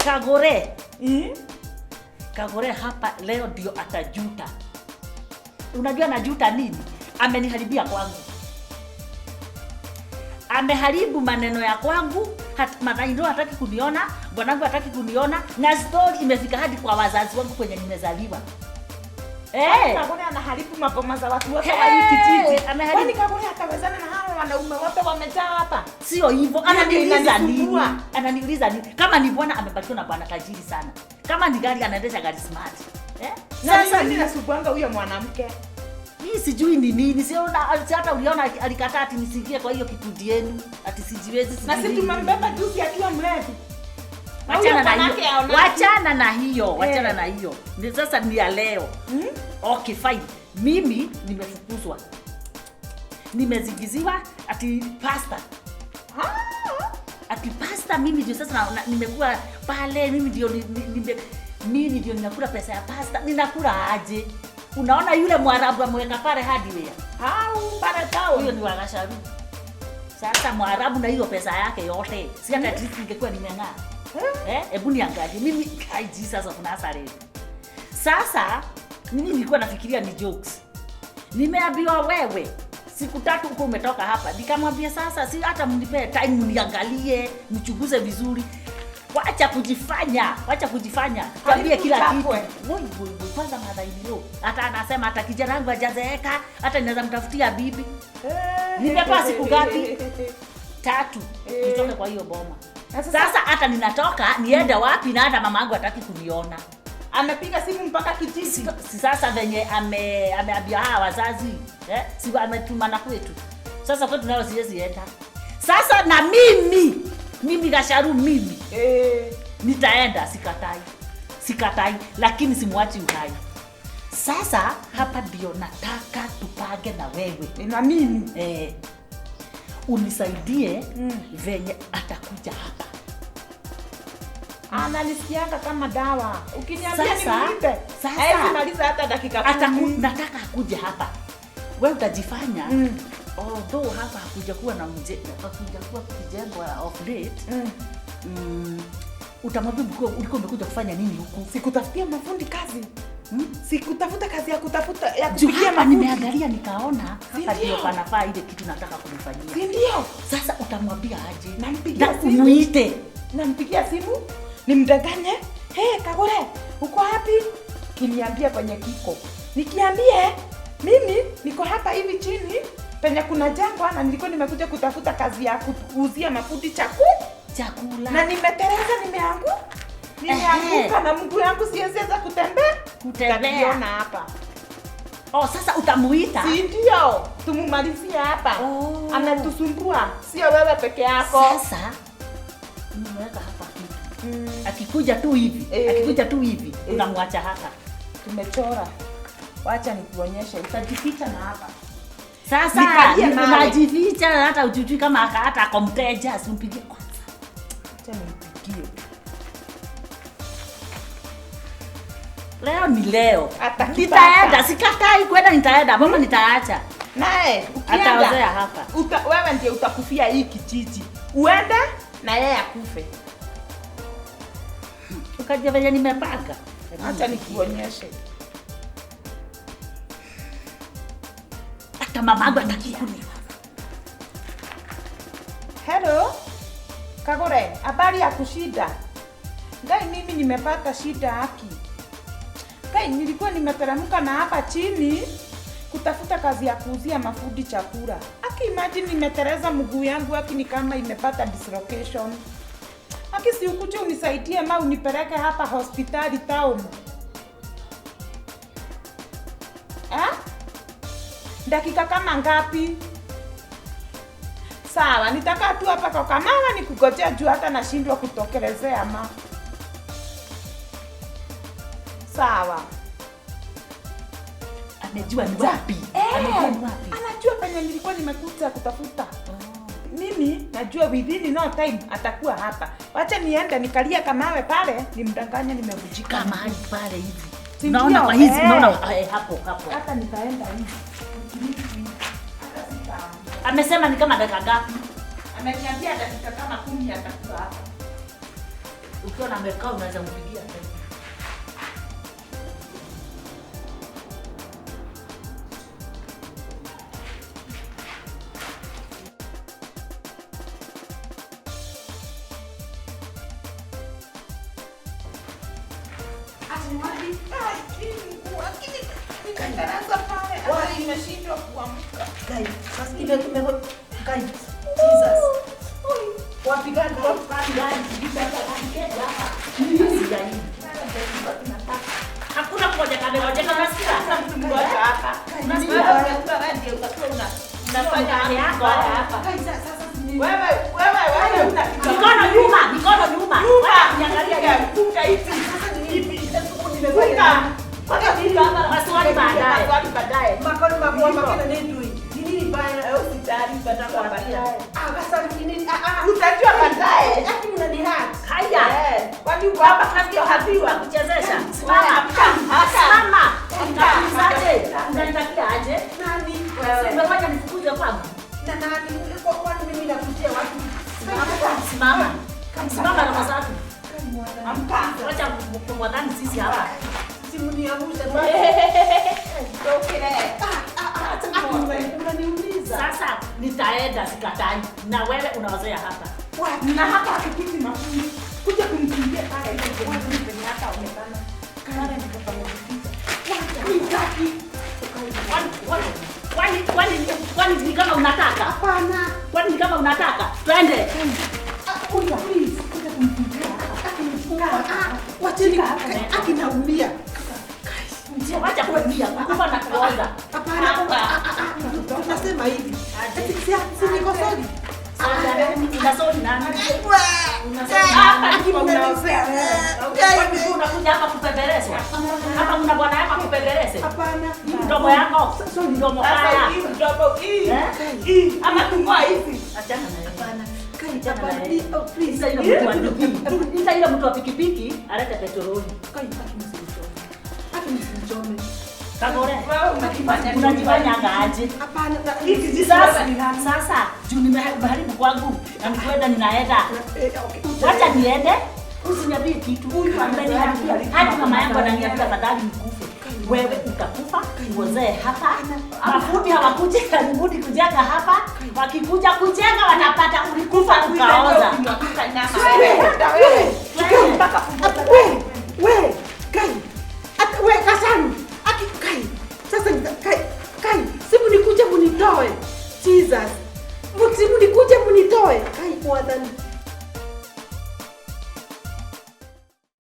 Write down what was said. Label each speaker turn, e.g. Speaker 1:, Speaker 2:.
Speaker 1: Kagore,
Speaker 2: Eh?
Speaker 1: Kagore hapa leo ndio atajuta. Unajua najuta nini? Ameniharibia kwangu, ameharibu maneno ya kwangu. Mother-in-law hataki kuniona, bwanangu hataki kuniona, na story imefika hadi kwa wazazi wangu kwenye nimezaliwa. Eh,
Speaker 2: Kagore anaharibu maboma za watu wote
Speaker 1: Hey,
Speaker 2: wa hii kijiji.
Speaker 1: ameharibu.
Speaker 2: Kwani Kagore atawezana na hawa wanaume wote wamejaa hapa?
Speaker 1: Sio hivyo, ananiuliza nini?
Speaker 2: Inanisumbua.
Speaker 1: Ananiuliza nini? Kama ni bwana amebarikiwa na bwana tajiri sana, kama ni gari anaendesha gari smart. Eh?
Speaker 2: Na
Speaker 1: Sasa
Speaker 2: nini nasumbuanga huyo mwanamke?
Speaker 1: Mimi sijui ni nini, sio si hata uliona alikataa ati nisiingie kwa hiyo kikundi yenu, ati sijiwezi.
Speaker 2: Na
Speaker 1: Sijui
Speaker 2: si
Speaker 1: nini.
Speaker 2: tumembeba juzi akiwa mlevi. Na huyo
Speaker 1: Wachana na
Speaker 2: bwanake
Speaker 1: hiyo.
Speaker 2: haonaki.
Speaker 1: Wachana na hiyo, wachana
Speaker 2: Eh.
Speaker 1: na hiyo. Ni sasa ni ya leo. Okay, fine. Mimi nimefukuzwa. Nimezingiziwa ati pastor.
Speaker 2: Ah.
Speaker 1: Ati pastor mimi ndio sasa nimekuwa pale, mimi ndio mimi ndio ninakula pesa ya pastor. Ninakula aje? Unaona yule Mwarabu ameweka pale hardware.
Speaker 2: Au pale town.
Speaker 1: Huyo ni Wagasharu. Sasa Mwarabu na hiyo pesa yake yote, si hata at least ningekuwa nimeng'aa. Eh, hebu niangalie mimi, ai Jesus of Nazareth. Sasa mimi nilikuwa nafikiria ni jokes. Nimeambiwa wewe siku 3 huko umetoka hapa. Nikamwambia sasa si hata mnipe time mniangalie, mchunguze vizuri. Wacha kujifanya, wacha kujifanya. Tuambie kila kitu.
Speaker 2: Uchapwe.
Speaker 1: Woi, woi, woi, kwanza mother-in-law. Hata anasema hata kijana wangu hajazeeka, hata ninaweza mtafutia bibi. Nimepewa siku ngapi? 3.
Speaker 2: Eh.
Speaker 1: Nitoke kwa hiyo boma.
Speaker 2: Na sasa-
Speaker 1: Sasa hata ninatoka niende wapi na hata mama yangu hataki kuniona.
Speaker 2: Amepiga simu mpaka kijiji.
Speaker 1: Si sasa venye ameambia hawa wazazi, eh? Si ametumana kwetu. Sasa kwetu nayo siwezi enda. Sasa na mimi Gasharu mimi nitaenda, sikatai. Sikatai, lakini simwachi uhai. Sasa hapa ndio nataka tupange na wewe.
Speaker 2: Na mimi.
Speaker 1: Unisaidie venye atakuja hapa.
Speaker 2: Ananisikianga kama dawa. Ukiniambia
Speaker 1: Sasa,
Speaker 2: nimuite,
Speaker 1: sasa.
Speaker 2: haezi maliza hata dakika 10.
Speaker 1: Nataka akuje hapa. Wewe utajifanya, although hapa hakuja kuwa na mje, hakuja kuwa kujengwa off late. Utamwambia ulikuwa umekuja kufanya nini huku?
Speaker 2: Sikutafutia mafundi kazi. Sikutafuta kazi ya kutafuta ya
Speaker 1: Juu
Speaker 2: kupigia
Speaker 1: hapa
Speaker 2: mafundi.
Speaker 1: nimeangalia nikaona
Speaker 2: Si
Speaker 1: hapa ndio
Speaker 2: ndio?
Speaker 1: panafaa ile kitu nataka kumfanyia.
Speaker 2: Si ndio?
Speaker 1: Sasa utamwambia aje?
Speaker 2: Nampigia
Speaker 1: Na
Speaker 2: simu.
Speaker 1: umuite.
Speaker 2: Nampigia simu nimdanganye, hey, Kagore uko wapi? Kiniambia kwenye kiko. Nikiambie mimi niko hapa hivi chini penye kuna jangwa na nilikuwa nimekuja kutafuta kazi ya kuuzia mafundi
Speaker 1: chakula.
Speaker 2: Na nimetereza, nimeanguka na mguu yangu siwezi weza kutembea.
Speaker 1: Kutembea.
Speaker 2: Utaniona hapa.
Speaker 1: Oh, sasa utamuita?
Speaker 2: Si ndio? Tumumalizie hapa.
Speaker 1: Oh.
Speaker 2: Anatusumbua, sio wewe peke yako.
Speaker 1: Sasa nimeweka hapa kitu. Akikuja tu hivi, akikuja tu hivi, unamwacha hapa.
Speaker 2: Tumechora. Wacha nikuonyeshe, utajificha na hapa.
Speaker 1: Sasa
Speaker 2: Nikalie mawe.
Speaker 1: unajificha hata ujui kama hata ako mteja, simpigie kwanza.
Speaker 2: Acha nimpigie.
Speaker 1: Leo ni leo.
Speaker 2: Atakipata.
Speaker 1: Nitaenda, sikatai kwenda, nitaenda. Mama nitaacha.
Speaker 2: Naye ukienda
Speaker 1: Ataozea hapa.
Speaker 2: Wewe ndiye utakufia hii kijiji. Uende na yeye akufe.
Speaker 1: Ukaja venye nimepanga.
Speaker 2: Acha nikuonyeshe.
Speaker 1: Hata mamangu hataki kuniona.
Speaker 2: Hello. Kagore, habari ya kushida? Ngai, mimi nimepata shida haki. Ngai, nilikuwa nimeteremka na hapa chini kutafuta kazi ya kuuzia mafundi chakula. Aki, imagine nimetereza mguu yangu haki ni kama imepata dislocation. Aki, si ukuje unisaidie ma unipeleke hapa hospitali town. Eh? Dakika kama ngapi? Sawa, nitakaa tu hapa kwa kamawa nikugojea juu hata nashindwa kutokelezea ma. Sawa.
Speaker 1: Amejua ni wapi? Amejua ni wapi?
Speaker 2: Anajua penye nilikuwa nimekuja kutafuta. Mimi najua within no time atakuwa hapa. Wacha niende nikalia kamawe pale, nimdanganye nimevunjika.
Speaker 1: Kama hali pale hivi.
Speaker 2: Si
Speaker 1: Unaona
Speaker 2: ndio?
Speaker 1: kwa hizi, unaona, hapo, hapo.
Speaker 2: Hata nitaenda hivi. Hata sitaambiwa.
Speaker 1: Amesema ni kama dakika ngapi?
Speaker 2: Ameniambia dakika kama 10 atakuwa hapa.
Speaker 1: Ukiwa na amekaa unaweza mpigia tena.
Speaker 2: Ati wapi? Ai, hii mguu, lakini nikatangaza pale. Hata nimeshindwa kuamka.
Speaker 3: Guys, sasa guys, Jesus. Wapi gani?
Speaker 1: Wapi gani? Hakuna mmoja kamegojeka, unasikia?
Speaker 2: Hakuna mtu mmoja hapa.
Speaker 1: Unasikia?
Speaker 2: Wewe wewe ndio utakuwa unafanya
Speaker 1: yako
Speaker 2: hapa.
Speaker 3: Guys, sasa ni
Speaker 2: Wewe wewe wewe una
Speaker 1: Mikono nyuma, mikono nyuma.
Speaker 2: Nyuma.
Speaker 1: Niangalia
Speaker 2: Funga hivi.
Speaker 3: Sasa ni
Speaker 2: Hivi.
Speaker 3: Nimefanya
Speaker 2: Funga.
Speaker 1: Maswali baadaye.
Speaker 2: Maswali baadaye.
Speaker 3: Makono makubwa makena nendui. Ni nini baya?
Speaker 2: Usijali, baadaye baadaye.
Speaker 3: Ah, sasa ni nini? Ah ah.
Speaker 2: Utajua baadaye.
Speaker 3: Aki mnanihat.
Speaker 1: Haya.
Speaker 2: Eh, kwani uko hapa tunavyoambiwa?
Speaker 1: Kuchezesha. Simama.
Speaker 2: Amka, amka.
Speaker 1: Simama.
Speaker 2: Amka.
Speaker 1: Nitakuulizaje? Unanitakia aje?
Speaker 3: Nani?
Speaker 2: Wewe.
Speaker 1: Umefanya nifukuzwe kwangu.
Speaker 3: Na nani? Kwa kwani mimi nakujia watu?
Speaker 1: Simama. Simama na masafi.
Speaker 2: Amka.
Speaker 1: Wacha mwadhani sisi hapa.
Speaker 3: Simuniamshe.
Speaker 2: Okay.
Speaker 3: Unaniuliza.
Speaker 1: Sasa nitaenda sikatai na wewe unawazea hapa.
Speaker 3: Wapi?
Speaker 2: Na hapa hakikuti mafundi. Kuja kunikimbia pale hiyo ndio penye hata onekana. Pale ndipo pamejificha.
Speaker 3: Nitaki.
Speaker 1: Kwani ni kama unataka?
Speaker 3: Hapana.
Speaker 1: Kwani ni kama unataka? Twende.
Speaker 3: Kuja please. Kuja kumpigia. Akinifunga. Wacheni akinaumia.
Speaker 1: Ndio wacha kuumia. Kufa na kuoza.
Speaker 3: Hapana. Tunasema hivi. Si niko sorry.
Speaker 1: Unasori nani?
Speaker 2: Hapa ndipo unaozea wewe.
Speaker 1: Kwani unakuja hapa kupembereshwa? Hapa una bwana yako akupemberese?
Speaker 3: Hapana.
Speaker 1: Mdomo yako. Mdomo
Speaker 2: Sasa
Speaker 1: haya.
Speaker 2: hii mdomo hii.
Speaker 1: Eh?
Speaker 2: Hii ama tungoa hivi.
Speaker 1: Achana na yeye.
Speaker 3: Hapana. Kai,
Speaker 1: Achana na
Speaker 3: hapana.
Speaker 1: yeye.
Speaker 3: Oh, please.
Speaker 1: Ita ile mtu wa pikipiki. Ita ile mtu wa pikipiki alete petroli.
Speaker 3: Kai, aki msinichome. Aki msinichome.
Speaker 1: Kagore.
Speaker 2: Wewe unajifanya nini?
Speaker 1: Unajifanya aje?
Speaker 3: Hapana.
Speaker 2: Hiki jicho
Speaker 1: Sasa
Speaker 2: ni nani?
Speaker 1: sasa juu nimeharibu kwangu na nikwenda ninaenda.
Speaker 3: Eh, okay.
Speaker 1: Wacha niende. Usiniambie kitu.
Speaker 2: Huyu
Speaker 1: Ameniharibia. Hadi mama yangu ananiambia afadhali nikufe. Wewe utakufa, uozee hapa. Mafundi hawakuji karibuni kujenga hapa. Wakikuja kujenga wanapata ulikufa ukaoza.
Speaker 2: Wewe, wewe. Mpaka
Speaker 3: We, we, Kai. Ata we Kasanu. Aki Kai. Sasa Kai, Kai, simu nikuje munitoe. Jesus. Simu nikuje munitoe. Kai mwadhani.